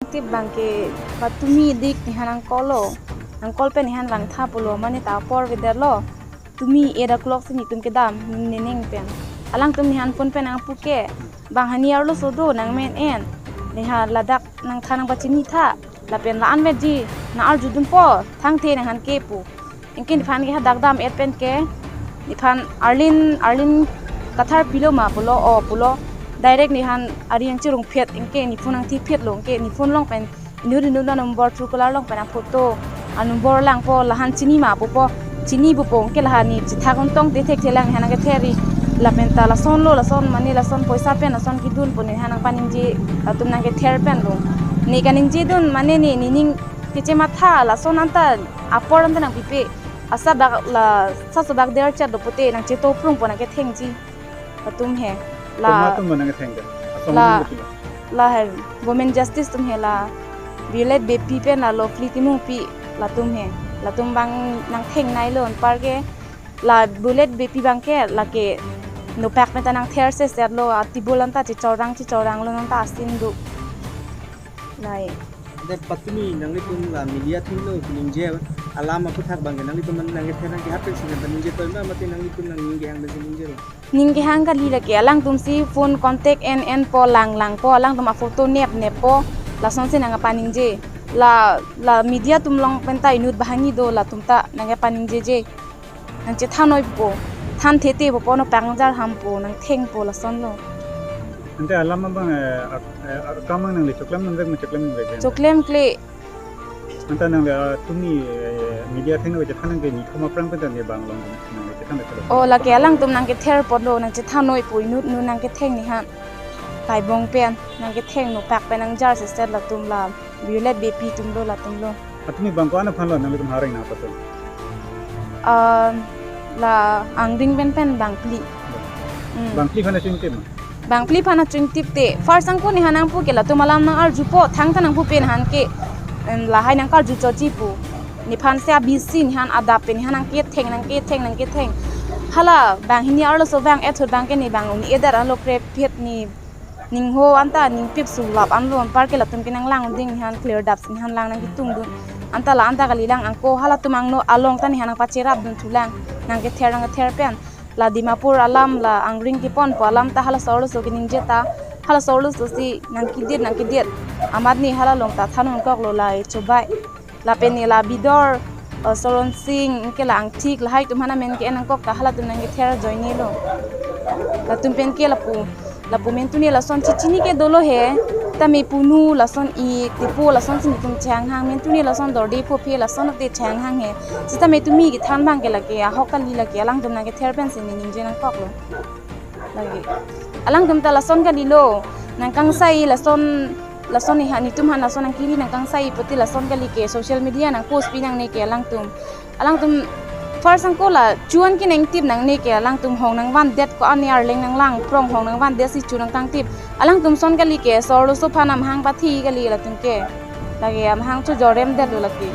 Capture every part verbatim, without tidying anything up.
Tip abang ke patumi dik nehan nang call lo. Nang call pen nehan vangtha pulo, mane ta apor avedetlo. Tumi eight o'clock si netum kedam, nening pen. Alangtum nehan phone pen nangpu ke, bang hani arloso do nang men en. Neha ladak nangthan nangpachinitha. Lapen la-an vetji, nang arjudunpo, thangthe nanghan ke pu. Anke nephan ke hadak dam-et pen ke, nephan Arlin, Arlin Kathar pilo ma pulo, o pulo. Direct nehan ari nangchirungphet, anke ne phone nangthiphetlo, anke ne phone along pen, inut inut anumber, Truecaller along pen aphoto, anumber langpo, lahan chini ma pupo, chini pupo, anke lahan ne chethak un tong te thekthe lang nehan nangkether-i. Lapen ta lasonlo, lason mane lason poisa pen lason kedun pu nehan nangpaningje, latum nangkether penlo. Ne kaningjedun mane ne, nening kechematha, lason anta apor anta nangpipe. Asabak la, sasabak der chat do pute nangcheto prung pu nangkethengji. Latum he. La, komat atum nangketheng ke? Asong la, atum ke? La he, women justice atum he la. Violet Beypi pen la Lovely Timungpi latum he. Latum abang nangthengnei lo anpar ke. La Violet Beypi abang ke lake nopak pen ta nangther sesetlo, atibul anta chechorang chechoranglo, nang ta asin do. Nai. Ante patumi nanglitum la media atum lo kaningje alam aphuthak abang ke nanglitum nangkether nangkehap pensi nangpaningje toima mate nanglitum nangning kehang pensi ningje lo? Ning kehang kali lake, alangtum si phone contact en enpo, lang langpo, alangtum aphoto nep neppo, lasonsi nangpaningje. La, la media atum along pen ta inut banghini do, latum ta nangpaningjeje. Nangchethan noipo, than thete po, po nopak nangjar hampo, nangthengpo, lasonlo. Ante alam abang, eh, ak-, eh, akam abang nangli choklem nangvek ma choklem nangvek? Choklem kle. Ante nangli, ah, tumi, eh, media athengno kachethan nang ke nithom aphrang pen ta ne bang along nangli chethan nang ke? O, lake alangtum nangkether ponlo, nangchethan noipo, inut inut nangketheng nehan. Kaibong pen, nangketheng nopak pen nangjar seset latum la. Violet Beypi atum lo, latum lo. Atumi bang ko-an aphan lo nanglitum hareng nangpaso? Ah, la Angring pen pen bangphli. Hmm. Bangphli aphan achingtip ma? Bangphli aphan achingtip te. First angko nehan nangpu ke latum alam nang arjupo, thangta nangpupe nehan ke, em, lahai nangkarju choji pu. Nephan si abisi nehan adap pen nehan nangketheng, nangketheng, nangketheng. Hala banghini arloso bang-et ahut abang ke ne bang un-edet anlo krephet ne. Ningho anta ningpip sulap anlo anpar ke latum ke nanglang ding nehan clear dap si nehan lang nangketungdun. Anta la anta kali lang angko halatum angno along ta nehan nangpacherapdun thulang. Nangkether nangkether pen. La Dimapur alam la Angring keponpo alam ta halaso arloso keningje ta. Halaso arloso si nangkedit nangkedit. Amat ne hala along ta than un koklo la e chobai. Lapen ne la Bidor, eh, Soron Sing, anke la Angthik, lahai atum aphan amen ke-en nangkok ta halatum nangkether ajoine lo. Latum pen ke lapu, lapu mentune lason chechini ke dolo he, tame punu lason ik, tipo lasonsi netum chehanghang, mentune lason dorde phophe lason te chehanghang he. Sitame tumi kethan abang ke lake, ahok kali lake, alangtum nangkether pensi ne ningje nangkoklo. Lake. Alangtum ta lason kalilo. Nangkangsai lason, lason neha netum aphan lason nangkiri nangkangsai pute lason kali ke social media nangpost pi nangne ke alangtum. Alangtum first angko la chuan ke nangtip nangne ke alangtum hong nangvandet ko-an arleng nanglang prong hong nangvandet si chu nangkangtip. Alangtum ason kali ke so arloso aphan amahang pathi kali latum ke. Lake amahang chojoremdetlo lake.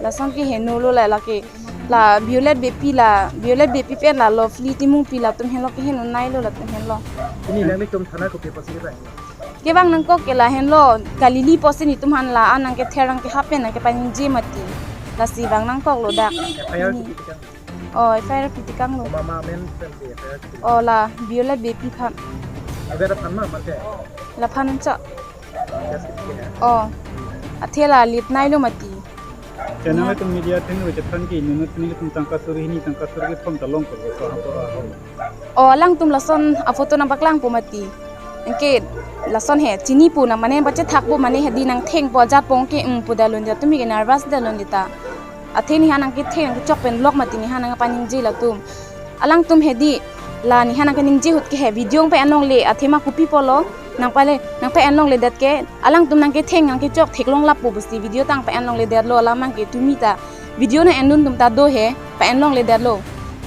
Lason ke henolo la lake. La Violet Beypi la, Violet Beypi pen la Lovely Timungpi latum henlo kehen un-eilo latum henlo. Pini nanglitum thana kopi apotsi kevang? Kevang nangkok ke la henlo, Galili apotsi netum aphan la-an nangkether nangkehap pen nangkepaningje mati. Lasi vang nangkoklo dak. F I R pini. Kepi tikang? Oh, F I R kepi tikanglo. Mama amen pen ke F I R kepi? Oh, la Violet Beypi aphan. Agar aphan ma mate? Laphan chok. Oh, athe la lip nailo mati. Channel, ya, atum media athengno kachethan ke inut inut atum tangka suri hini tangka suri kethom ta long ko so ha ko ha. Oh, alangtum lason aphoto nangpaklangpo mati. Anke lason he chinipo nang mane pachethakpo mane hedi nangthengpo ajatpo ke, um, pu dalun dia tumi ke nervous dalun dia ta. Athe neha nangketheng nangkechok pen lok mati neha nangpaningje latum. Alangtum hedi, la neha nangkaningje ahut ke he video nangpa-en longle, athema kopi pulo, nangpale, nangpa-en longledet ke, alangtum nangketheng nangkechok theklong lapo pusi video ta nangpa-en longledetlo, alam abang ke tumi ta, video nang-endun atum ta do he, pa-en longledetlo.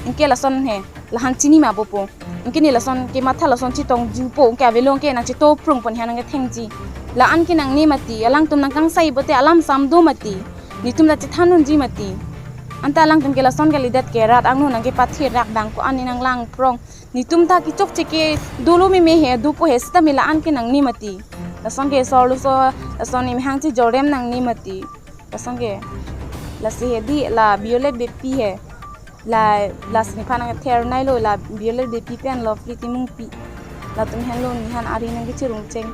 Anke lason he, lahan chini ma popo. Anke ne lason kematha lason chetongjupo, anke avelo anke nangcheto prungpo neha nangkethengji. La-an ke nangne mati, alangtum nangkangsai pute alam sam do mati. Netum ta chethan unji mati. Anta alangtum ke lason kalidet ke rat angno nangkepathi rak bang ko-an ne nanglang prong. Netum ta kechokche ke dolo meme he, dopo he sitame la-an ke nangne mati. Lason ke sorloso, lason nemhang chijorem nangne mati. Lason ke. Lasi hedi la violet bepi he. La, lasi nephan nangther nailo la violet bepi pen Lovely Timungpi. Latum henlo nephan ari nangkechirung cheng.